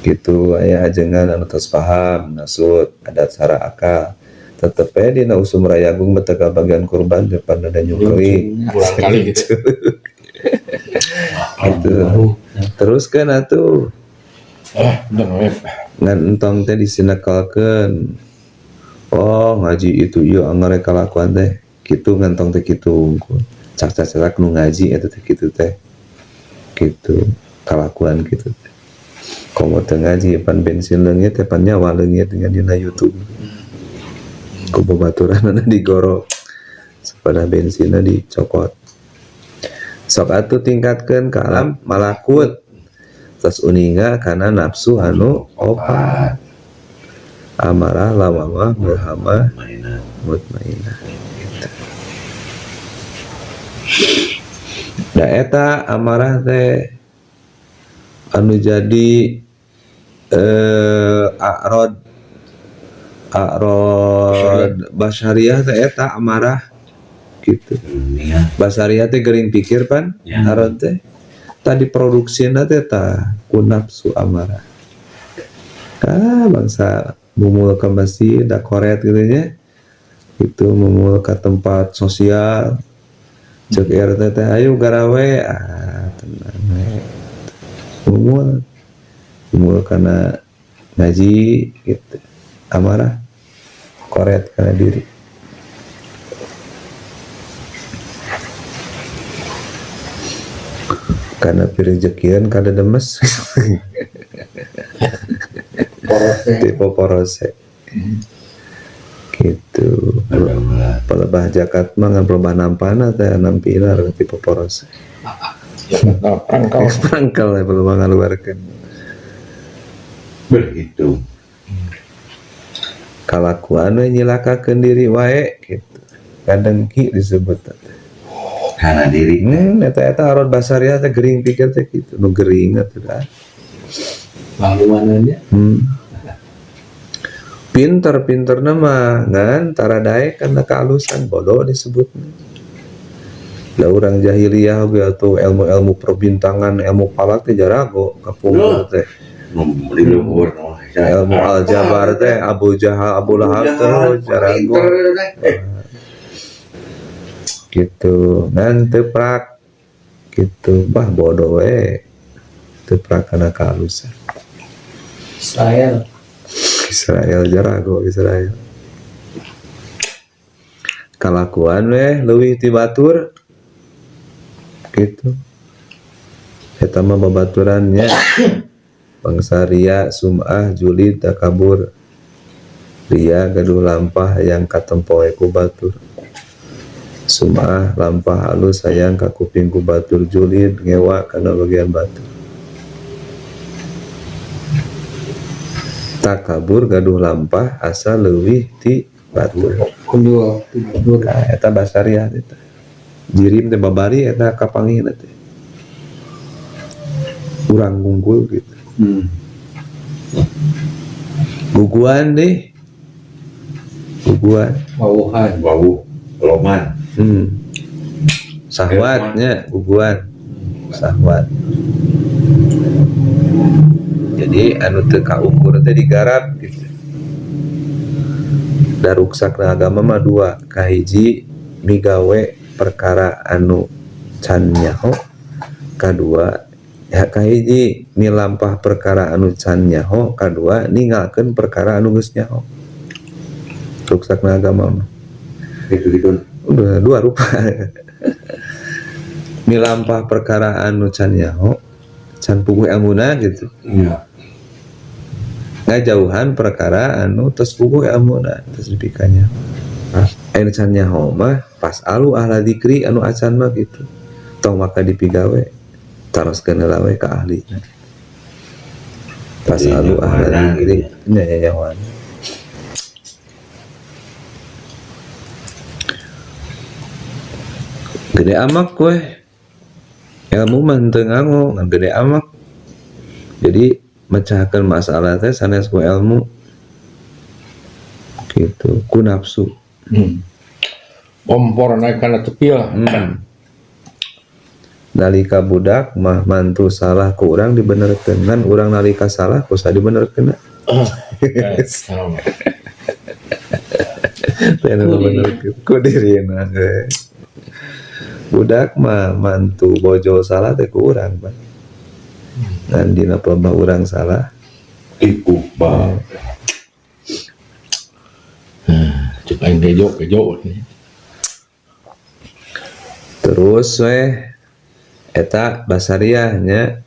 Gitu aya ajengan anu tos paham nasut adat sara akal. Tetep we dina usum rayagung mah teu kabagian kurban depan ada nyungkeling. Kurang kali gitu. Gitu. Terus kan atuh Udah. Ngan entong teh disinekelkeun. Oh, ngaji itu ieu anggar kalakuan teh kitu ngantong teh kitu unggul. Cak-cak nu ngaji eta teh kitu teh. Gitu kalakuan kitu teh. Komo teu ngaji pan bensin leungit teh pan nyawa leungit dengan dina YouTube. Ku babaturanna digorok sapada bensinna dicokot. Sok atuh tingkatkeun ka alam malakut. Terus uninga karena nafsu anu opat. Amarah lawamah mulhamah mutmainah gitu. Da eta amarah teh anu jadi a'rad basyariah teh eta amarah gitu. Basyariah teh gering pikir pan a'rad teh tadi produksina teh tah ku nafsu amarah. Ah bangsa mumul ke masjid da koret gitu nya. Itu mumul ke tempat sosial. Cek RT teh ayo garawe ah tenang we. Mumul mumul karena ngaji gitu. Amarah koret karena diri. Karena pirejekian kada demes. Tipe porose. Gitu. Pelebah jakat mah ngan pelebah nampana teh nampina tipe porose. Prangkal. Prangkal ya pelebah ngaluarkeun. Berhitung. Kalakuan we nyilakakeun diri wae gitu. Kadengki disebut teh. Karena diri. Eta arod basariah teh gering pikir teh gitu. Nu gering atuh dah. Laluanannya. Pinter-pinterna mah ngan tara daek kana kealusan bodoh disebutna. Lah urang jahiliyah oge atuh ilmu-ilmu perbintangan, ilmu falak teh jarago kapungkur teh. Ilmu aljabar teh Abu Jahal, Abu Lahab teh jarago. Gitu, ngan teu prak gitu, bah bodoh we. Teu prak kana kealusan. Israel. Israel jarago Israel. Kalakuan weh leuwih ti batur gitu. Eta mah babaturannya bangsa ria, sum'ah, julid, takabur. Ria gaduh lampah hayang katempo we ku batur. Sum'ah lampah halus hayang ka kuping ku batur, julid ngewa kana bagian batur. Takabur gaduh lampah asa leuwih ti batur. Unggul. Nah, eta basariah eta. Jirim teh babari eta kapanggihna teh. Urang unggul gitu. Guguan deh. Guguan. Wawuhan. Wawu, loman. Sahwatnya guguan. Sahwat. Jadi anu teu kaukur teh digarap gitu. Da ruksakna agama mah dua, kahiji migawe perkara anu can nyaho, kadua ya kahiji milampah perkara anu can nyaho, kadua ninggalkeun perkara anu geus nyaho. Ruksakna agama mah. Gitu-gitu. Udah dua rupa. Milampah perkara anu can nyaho, can puguh ilmuna gitu. Iya. Ngajauhan perkara anu tos puguh ilmuna tos dipikanya. Anu can nyaho mah pas alu ahla dikri anu acan mah gitu. Tong maka dipigawe taroskeun heula we ka ahlina. Pas alu ahla dikri nya nyahoan. Gede amak we. Ilmu mah henteu nganggo ngan gede amak. Jadi mecahkan masalah teh sanes ku ilmu gitu, ku nafsu. Kompor naik kana cepil. Nalika budak mah mantu salah ku urang dibenerkeun, ngan urang nalika salah ku saha dibenerkeun? Sama. Teh nu Ku diri. Benerkeun ku dirina we. Budak mah mantu bojo salah teh ku urang, Pak. Ngan dina pelembah urang salah Iku ba. Cek aing gejo gejo. Terus weh eta basariah nya.